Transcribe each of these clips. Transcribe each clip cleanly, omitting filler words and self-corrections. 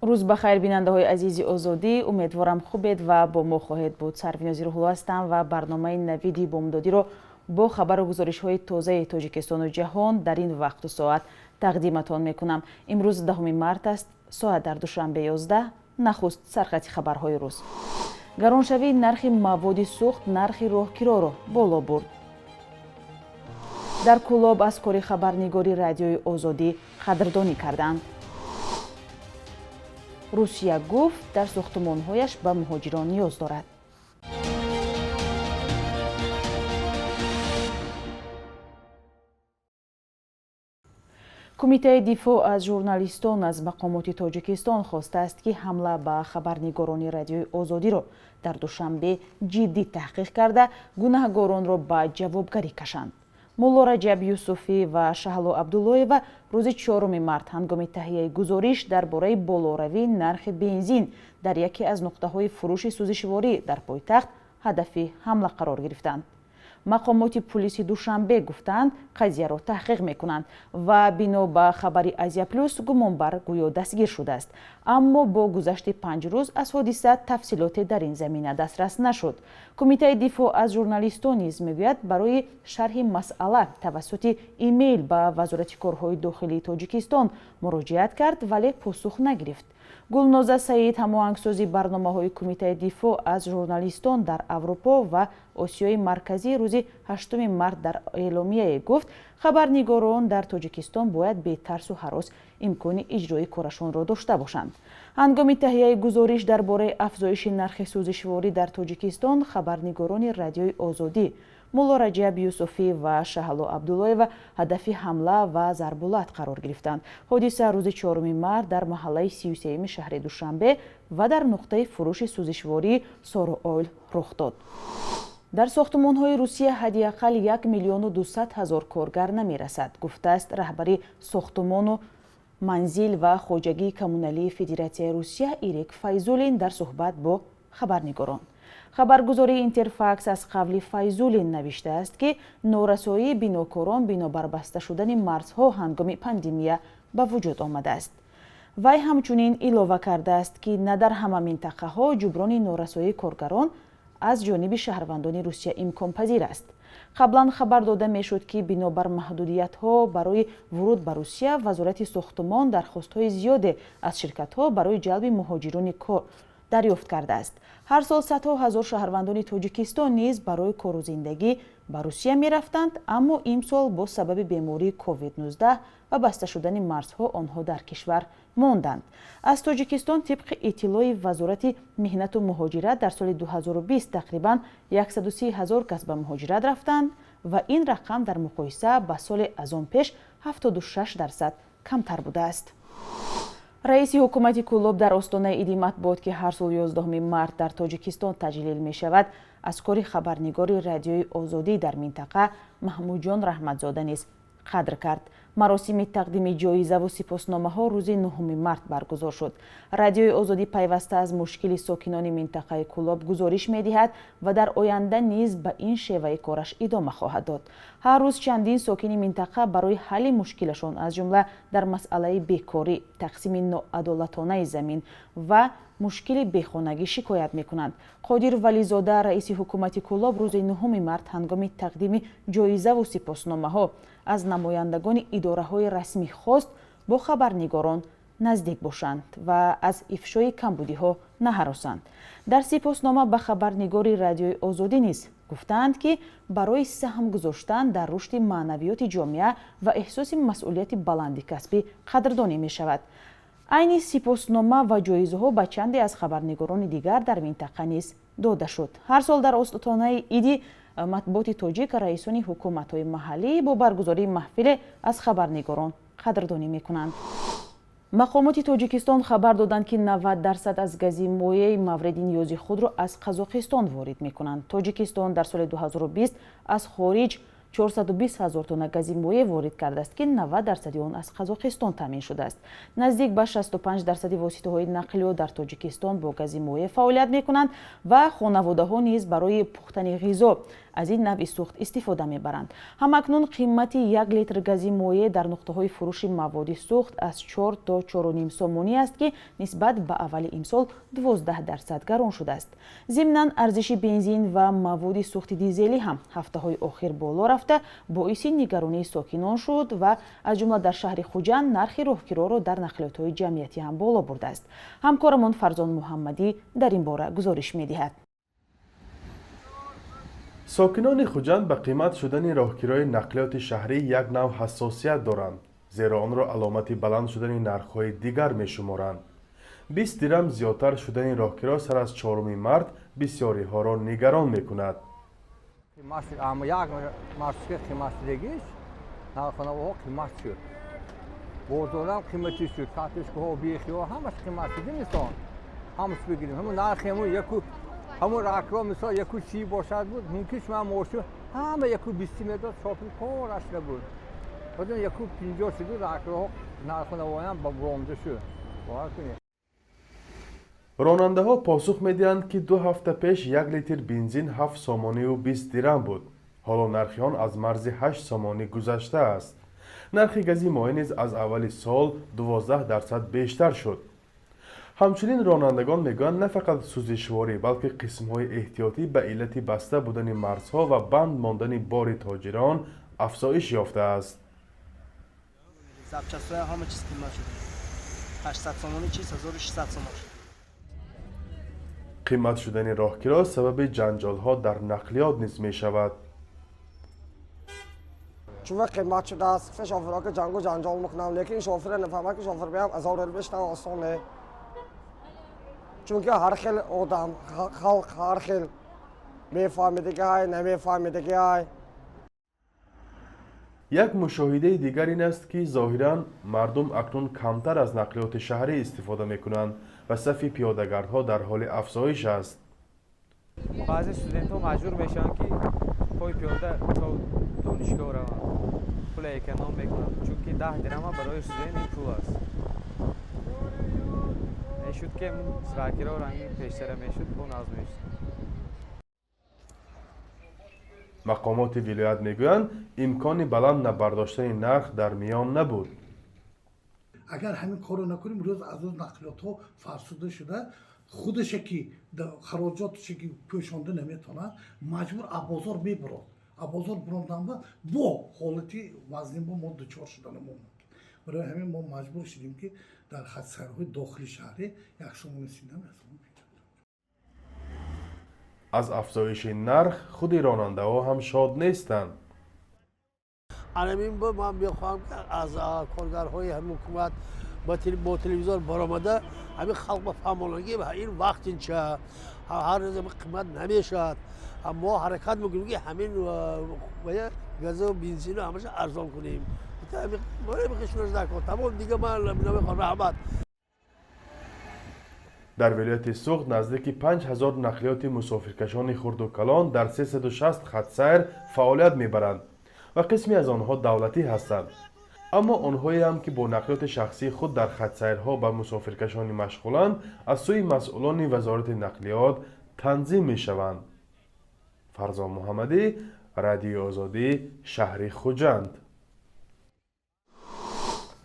Рӯз ба хайр, бинандаҳои азизи Озодӣ. Умедворам, хубед ва бо мо хоҳед буд. Сарвинози Рӯҳулло ҳастам ва барномаи Навиди бомдодиро бо хабару гузоришҳои тозаи Тоҷикистону ҷаҳон дар ин вақту соат тақдиматон мекунам. Имрӯз 10 март аст, соат дар Душанбе 11. Нахуст сархати хабарҳои рӯз. Гароншавии нархи маводи сӯхт нархи роҳкироро боло бурд. Дар Кӯлоб аз кори хабарнигори Радиои Озодӣ қадрдонӣ карданд. Русия гуфт, дар сохтумонҳояш ба муҳоҷирон ниёз дорад. Кумитаи дифоъ аз журналистон аз мақомоти Тоҷикистон хостааст, ки ҳамла ба хабарнигорони Радиои Озодиро дар Душанбе ҷиддӣ таҳқиқ карда, гунаҳгоронро ба ҷавобгарӣ кашанд. Мулло Раҷаб Юсуфӣ ва Шаҳло Абдуллоева рӯзи 4 март ҳангоми таҳияи гузориш дар бораи болоравии нархи бензин дар яке аз нуқтаҳои фурӯши сӯзишворӣ дар пойтахт ҳадафи ҳамла қарор гирифтанд. Мақомоти пулиси Душанбе гуфтаанд, қазияро таҳқиқ мекунанд ва бино ба хабари Азия Плюс, гумонбар гӯё дастгир шудааст, аммо бо гузашти 5 рӯз аз ҳодиса тафсилоте дар ин замина дастрас нашуд. Кумитаи дифоъ аз журналистон низ мегӯяд, барои шарҳи масъала тавассути имейл ба Вазорати корҳои дохилии Тоҷикистон муроҷиат кард, вале посух нагирифт. Гулноза Саид, ҳамоҳангсози барномаҳои Кумитаи дифоъ аз журналистон дар Аврупо ва Осиёи Марказӣ, рӯзи 8 март дар эъломияе гуфт, хабарнигорон дар Тоҷикистон бояд бетарсу ҳарос имкони иҷрои корашонро дошта бошанд. Ҳангоми таҳияи гузориш дар бораи афзоиши нархи сӯзишворӣ дар Тоҷикистон хабарнигорони Радиои Озодӣ Мулло Раҷаб Юсуфӣ ва Шаҳло Абдуллоева ҳадафи ҳамла ва зарбулат қарор гирифтанд. Ҳодиса рӯзи 4 март дар маҳаллаи 33-юми шаҳри Душанбе ва дар нуқтаи фурӯши сӯзишвории Соро Ойл рух дод. Дар сохтумонҳои Русия ҳадди ақал 1 200 000 коргар намерасад, гуфтааст раҳбари сохтумону манзил ва хоҷагии коммуналии Федератсияи Русия Ирек Файзуллин дар суҳбат бо хабарнигорон. Хабаргузории Интерфакс аз қавли Файзуллин навиштааст, ки норасоии бинокорон бинобар баста шудани марзҳо ҳангоми пандемия ба вуҷуд омадааст. Вай ҳамчунин илова кардааст, ки на дар ҳама минтақаҳо ҷуброни норасоии коргарон аз ҷониби шаҳрвандони Русия имконпазир аст. Қаблан хабар дода мешуд, ки бинобар маҳдудиятҳо барои вуруд ба Русия Вазорати сохтумон дархостҳои зиёде аз ширкатҳо барои ҷалби муҳоҷирони кор дарёфт кардааст. Ҳар сол садҳо ҳазор шаҳрвандони Тоҷикистон низ барои кору зиндагӣ ба Русия мерафтанд, аммо имсол бо сабаби бемории COVID-19 ва баста шудани марзҳо онҳо дар кишвар монданд. Аз Тоҷикистон, тибқи иттилои Вазорати меҳнату муҳоҷират, дар соли 2020 тақрибан 130 ҳазор кас ба муҳоҷират рафтанд ва ин рақам дар муқоиса ба соли аз он пеш 76% камтар будааст. Раиси ҳукумати Кӯлоб дар остонаи иди матбуот, ки ҳар сол 11 март дар Тоҷикистон таҷлил мешавад, аз кори хабарнигори Радиои Озодӣ дар минтақа Маҳмудҷон Раҳматзода низ қадр кард. Маросими тақдими ҷоизаву сипосномаҳо рӯзи 9 март баргузор шуд. Радиои Озодӣ пайваста аз мушкили сокинони минтақаи Кӯлоб гузориш медиҳад ва дар оянда низ ба ин шеваи кораш идома хоҳад дод. Ҳар рӯз чандин сокини минтақа барои ҳалли мушкилашон, аз ҷумла дар масъалаи бекорӣ, тақсими ноадолатонаи замин ва мушкили бехонагӣ шикоят мекунанд. Қодир Вализода, раиси ҳукумати Кӯлоб, рӯзи 9 март ҳангоми тақдими ҷоизаву сипосномаҳо аз намояндагони идораҳои расмӣ хост, бо хабарнигорон наздик бошанд ва аз ифшои камбудиҳо наҳаросанд. Дар сипоснома ба хабарнигори Радиои Озодӣ низ гуфтаанд, ки барои саҳм гузоштан дар рушди маънавиёти ҷомеа ва эҳсоси масъулияти баланди касбӣ қадрдонӣ мешавад. Айни сипоснома ва ҷоизаҳо ба чанде аз хабарнигорони дигар дар минтақа низ дода шуд. Ҳар сол дар остонаи иди матбуоти тоҷик раисони ҳукуматҳои маҳаллӣ бо баргузории маҳфиле аз хабарнигорон қадрдонӣ мекунанд. Мақомоти Тоҷикистон хабар доданд, ки 90% аз гази моеи мавриди ниёзи худро аз Қазоқистон ворид мекунанд. Тоҷикистон дар соли 2020 аз хориҷ 420 ҳазор тонна гази моеъ ворид кардааст, ки 90 дарсади он аз Қазоқистон таъмин шудааст. Наздик ба 65 дарсади воситаҳои нақлиёт дар Тоҷикистон бо гази моеъ фаъолият мекунанд ва хонаводаҳо низ барои пухтани ғизо аз ин навъи сӯхт истифода мебаранд. Ҳамакнун қимати 1 литр гази моеъ дар нуқтаҳои фурӯши маводи сӯхт аз 4 то 4,5 сомонӣ аст, ки нисбат ба аввали имсол 12% гарон шудааст. Зимнан, арзиши бензин ва маводи сӯхти дизелӣ ҳам ҳафтаҳои охир боло рафта, боиси нигаронии сокинон шуд ва аз ҷумла дар шаҳри Хуҷанд нархи роҳкироро дар нақлиётҳои ҷамъиятӣ ҳам боло бурдааст. Ҳамкорамон Фарзон Муҳаммадӣ дар ин бора гузориш медиҳад. Сокинони Хуҷанд ба қимат шудани роҳкирои нақлиёти шаҳрӣ як нав ҳассосият доранд, зеро онро аломати баланд шудани нархҳои дигар мешуморанд. 20 дирам зиёдтар шудани роҳкиро сар аз 4 март бисёриҳоро нигарон мекунад. Як маршрутка қимат шудагиш, нархонавоҳо қимат шуд, бозорам қиматӣ шуд, картошкаҳо, бехиҳо, ҳамаш қимат шуд. Мисол, ҳамаш бигирем, ҳамун нархи ҳамун яку ҳамун роҳкиро, мисол, 1,30 бошад буд, мумкин шума мошин ҳама 1,20 медод, шофир кораш набуд. Ҳозир 1,50 шуду, роҳкироҳо, нархонавоям ба буромда шуд, бовар кунед. Ронандаҳо посух медиҳанд, ки 2 ҳафта пеш 1 литр бензин 7 сомонию 20 дирам буд. Ҳоло нархи он аз марзи 8 сомонӣ гузаштааст. Нархи гази моеъ низ аз аввали сол 12% бештар шуд. Ҳамчунин ронандагон мегӯянд, на фақат сӯзишворӣ, балки қисмҳои эҳтиётӣ ба иллати баста будани марзҳо ва банд мондани бори тоҷирон афзоиш ёфтааст. Запчастҳоя, ҳама чиз қимат шуд. 800 сомонӣ чиз 1600 сомон шуд. Қимат шудани роҳкиро сабаби ҷанҷолҳо дар нақлиёт низ мешавад. Чун қимат шудааст, шофирҳо ки ҷангу ҷанҷол мекунам, лекин шофира нафаҳмад, ки шофир биям азор бештар осон не, чунки ҳар хел одам, халқ ҳар хел мефаҳмидагиай, намефаҳмидагиай. Як мушоҳидаи дигар ин аст, ки зоҳиран мардум акнун камтар аз нақлиёти шаҳрӣ истифода мекунанд ва сафи пиёдагардҳо дар ҳоли афзоиш аст. Баъзе студентҳо маҷбур мешаванд, ки пои пиёда то донишгоҳ раванд, пула эконом мекунанд, чунки 10 дирама барои студент ин пул аст. Мешуд, ки роҳкиро ранги пештара мешуд, бо нағз мешуд. Мақомоти вилоят мегӯянд, имкони баланд набардоштани нарх дар миён набуд. Агар ҳамин корро накунем, рӯз аз рӯз нақлиётҳо фарсуда шуда, худаше ки хароҷотше ки пӯшонда наметавонад, маҷбур аз бозор мебурод. Аз бозор буромданба бо ҳолати вазнин бо мо дучор шудана мо мумкин. Барои ҳамин мо маҷбур шудем, ки дар хатсайрҳои дохили шаҳрӣ 1 сомони 30, 1 сомони 50. Аз афзоиши нарх худи ронандаҳо ҳам шод нестанд. Анамин бо ман мехоҳам, ки аз коргарҳои ҳамин ҳукумат бо телевизор баромада, ҳамин халқ ба фаҳмонанд, ки ин вақтинча, ҳар рӯз қимат намешавад. Мо ҳаракат мекунем, ки ҳамин газу бензину ҳамаша арзон кунем. Тамом, дига ман намехоҳам, раҳмат. Дар вилояти Суғд наздики 5000 нақлиёти мусофиркашони хурду калон дар 360 хатсайр фаъолият мебаранд ва қисме аз онҳо давлатӣ ҳастанд. Аммо онҳоеам, ки бо нақлиёти шахсии худ дар хатсайрҳо ба мусофиркашонӣ машғуланд, аз сӯи масъулони Вазорати нақлиёт танзим мешаванд. Фарзон Муҳаммадӣ, Радиои Озодӣ, шаҳри Хуҷанд.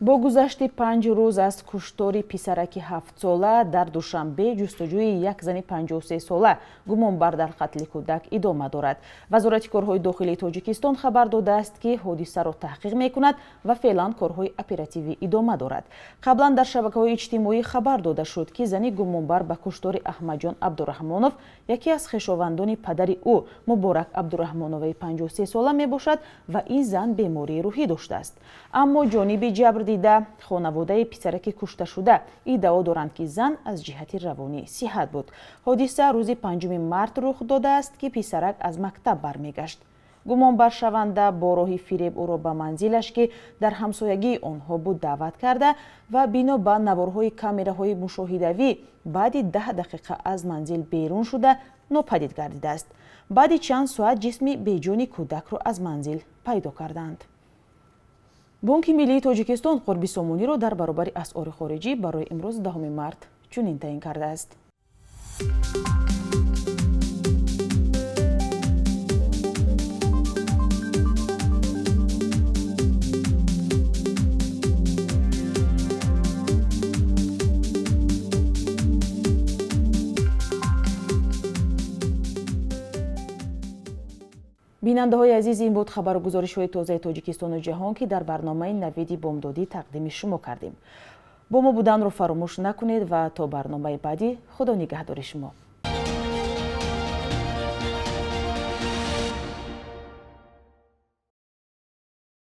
Бо гузашти 5 рӯз аз куштори писараки 7-сола дар Душанбе, ҷустуҷӯи як зани 53-сола, гумонбар дар қатли кӯдак, идома дорад. Вазорати корҳои дохилии Тоҷикистон хабар додааст, ки ҳодисаро таҳқиқ мекунад ва феълан корҳои оперативӣ идома дорад. Қаблан дар шабакаҳои иҷтимоӣ хабар дода шуд, ки зани гумонбар ба куштори Аҳмадҷон Абдураҳмонов яке аз хешовандони падари ӯ, Муборак Абдураҳмоноваи 53-сола мебошад ва ин зан бемории рӯҳӣ доштааст. Аммо ҷониби ҷабрдида, хонаводаи писараки кушташуда, иддао доранд, ки зан аз ҷиҳати равонӣ сиҳат буд. Ҳодиса рӯзи 5 март рух додааст, ки писарак аз мактаб бармегашт. Гумонбаршаванда бо роҳи фиреб ӯро ба манзилаш, ки дар ҳамсоягии онҳо буд, даъват карда ва бино ба наворҳои камераҳои мушоҳидавӣ, баъди 10 дақиқа аз манзил берун шуда, нопадид гардидааст. Баъди чанд соат ҷисми беҷони кӯдакро аз манзил пайдо карданд. Бонки миллии Тоҷикистон қурби сомониро дар баробари асъори хориҷӣ барои имрӯз, 10 март, чунин таъин кардааст. Бинандаҳои азиз, ин буд хабару гузоришҳои тозаи Тоҷикистону ҷаҳон, ки дар барномаи «Навиди бомдодӣ» тақдими шумо кардем. Бо мо буданро фаромӯш накунед ва то барномаи баъдӣ худо нигаҳдори шумо.